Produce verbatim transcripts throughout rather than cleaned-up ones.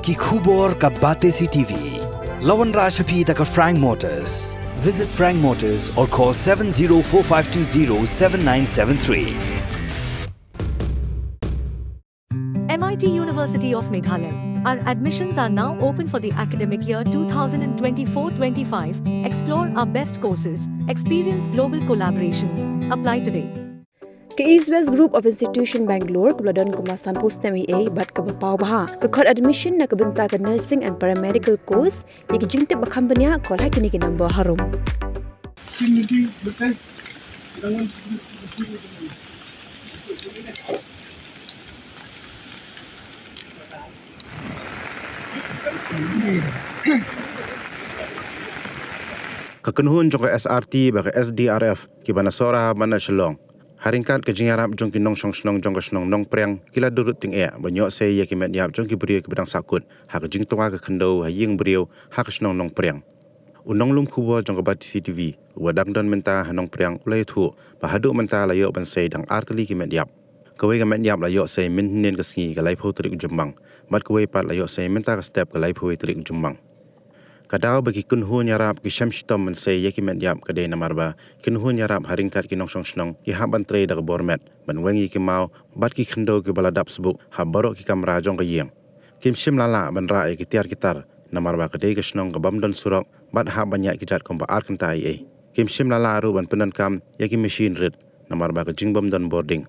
Ki khubor ka Batesi T V. La wanrah sha phi da ka Frank Motors. Visit Frank Motors or call seven zero four five two zero seven nine seven three. M I T University of Meghalaya. Our admissions are now open for the academic year two thousand twenty-four twenty-five. Explore our best courses, experience global collaborations. Apply today. Ka East West Group of Institution Bangalore kaba la don kumba sanphew snem eiei bad kaba paw bha ka khot admission na ka bynta ka nursing and paramedical course. Ïa ki jingtip ba kham bniah, call ha kine ki number harum. Ka kynhun jong ka S R T bad ka S D R F kiba na Sohra bad na Shillong, ha ryngkat ka jingïarap jong ki nongshong shnong jong ka shnong Nongpriang, ki la durut tyngeh ban ïoh sei ïa ki met ïap jong ki briew kiba dang sahkut ha ka jingtwa ka khyndew ha ïing briew ha ka shnong Nongpriang. U nonglum khubor jong ka Batesi T V uba dang don mynta ha Nongpriang u la ïathuh ba haduh mynta la ïoh ban sei tang ar tylli ki met ïap. Kawei ka met ïap la ïoh sei mynhynnin ka sngi ka laiphew tarik u Jymmang, bad kawei pat la ïoh sei mynta ka step ka laiphew wei tarik u Jymmang. Ka daw ba ki kynhun ïarap ki shem shitom ban sei ïa ki met ïap ka dei namar ba ki kynhun ïarap ha ryngkat ki nongshong shnong ki hap ban trei da ka bor met ban weng ïa ki maw bad ki khyndew kiba la dap sbuk ha baroh ki kamra jong ka ïing. Kim shym la lah ban rah ïa ki tiar ki tar namar ba ka dei ka shnong ka bym don surok bad hap ban ïaid kjat kumba ar kynta eiei. Kim shym la lah ruh ban pyndonkam ïa ki machine rit namar ba ka jingbym don bording.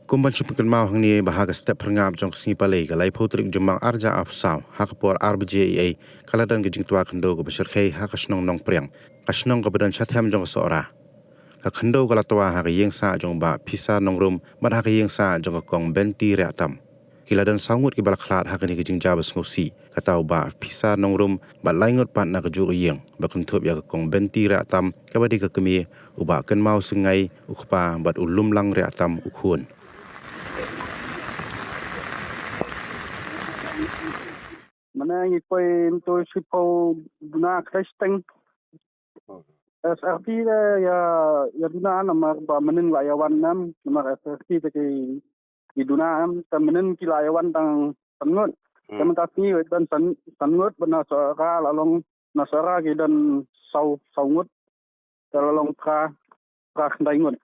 Kum ban shu pynkynmaw hangne ba ha ka step phyrngap jong ka sngi Palei ka laiphew tarik u Jymmang ar hajar arphew saw ha ka por ar baje eiei ka la don ka jingtwa khyndew kaba shyrkhei ha ka shnong Nongpriang, ka shnong kaba don shathem jong ka Sohra. Ka khyndew ka la twa ha ka ïing sah jong u Bah Pisa Nongrum bad ha ka ïing sah jong ka Kong Benti Riahtam. Ki la don saw ngut kiba la khlad ha kane ka jingjia ba sngewsih, kata u Bah Pisa Nongrum bad lai ngut pat na kajuh ka ïing, ba kynthup ïa ka Kong Benti Riahtam kaba dei ka kmie, u Bah Kynmaw Syngai u kpa bad u Lumlang Riahtam u khun. Mynne ngi poi mynta shiphew duna khlei shiteng. S R T te ïa, ïa duna namar ba mynnin la ïa wan nam, namar S R T te ki, ki duna nam, te mynnin ki la ïa wan tang san ngut. Te mynta sngi don san, san ngut, bad na Sohra la long, na Sohra ki don saw, saw ngut. Te la long phra, phra khyndai ngut.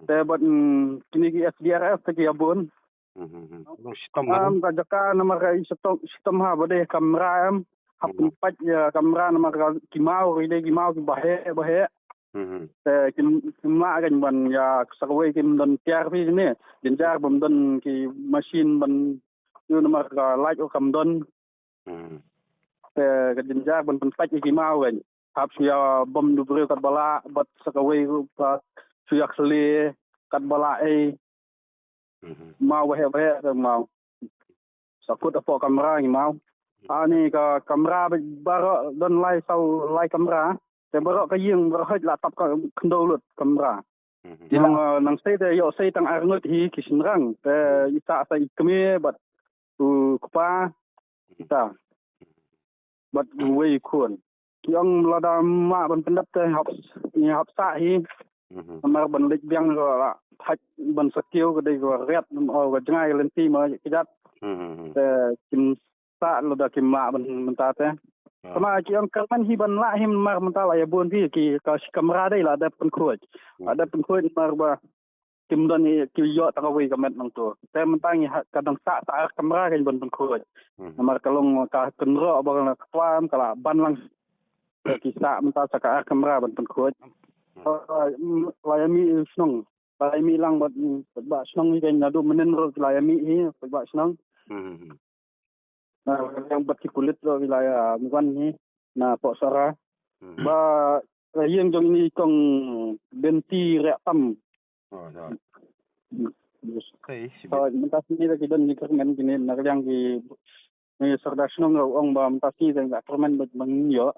Te bad, mm, kine ki S D R F te ki ïa bun. Long shitom. Am, ka jaka namar ka i shitom, shitom ha ba dei kamra em. Hap pynpait ïa kamra namar ka ki maw, ki dei ki maw kiba heh, ba heh. Te kim, kim lah kan ban ïa sa kawei kim don tiar phi ne. Jynjar bym don ki machine ban ïoh namar ka light ruh kam don. Te ka jynjar ban pynpait ïa ki maw kan. Hap shu ïa bom da u briew katba lah, bad sa kawei ruh pat shu ïa khleh katba lah ei. Maw waheh waheh te maw. Sa kut hapoh kamra ngi maw. Ani ka kamra ba-, baroh don lai saw lai kamra. Te baroh ka ïing baroh hoi la tap ka khyndew lut kamra. Te nang, eh, nang sei te ïoh sei tang ar ngut hi ki shynrang. Te i sah sa i kmie bad u kpa. Kita. Bad uwei u khun. Ki ong lada mah ban pyndep te hap, ngi hap sah hi. Namar ban leit biang ko la thait ban sa kiew ka dei ko riat, o ka jngai ka lynti ma kjat. Te kim sah lada kim lah ban mynta te. Tama ki ong kyrmen hi ban lah hi namar mynta la ïa bun phi ki ka shi kamra dei la dep pynkhuid. La dep pynkhuid namar ba kim don hi ki ïoh tang kawei ka met nangto. Te mynta ngi ha, ka dang sah ta ar kamra kan ban pynkhuid. Namar ka long ka kynroh ba ka kwam ka la ban lang. Ki sah mynta sa ka ar kamra ban pynkhuid. Ah, mm, la ïa mih shnong. La ïa mih lang bad, mm, bad ba shnong hi kan naduh mynnin ruh la ïa mih hi, bad ba shnong. Na, yang bad ki pulit ruh ki la ïa mih wan hi na poh Sohra. Ba, eh, ïing jong ini kong Benti Riahtam. Mynta sini lagi don ni kyrmen kini na liang ki, ni sordar shnong ruh ong ba mynta sini ka kyrmen ba ngi ïoh.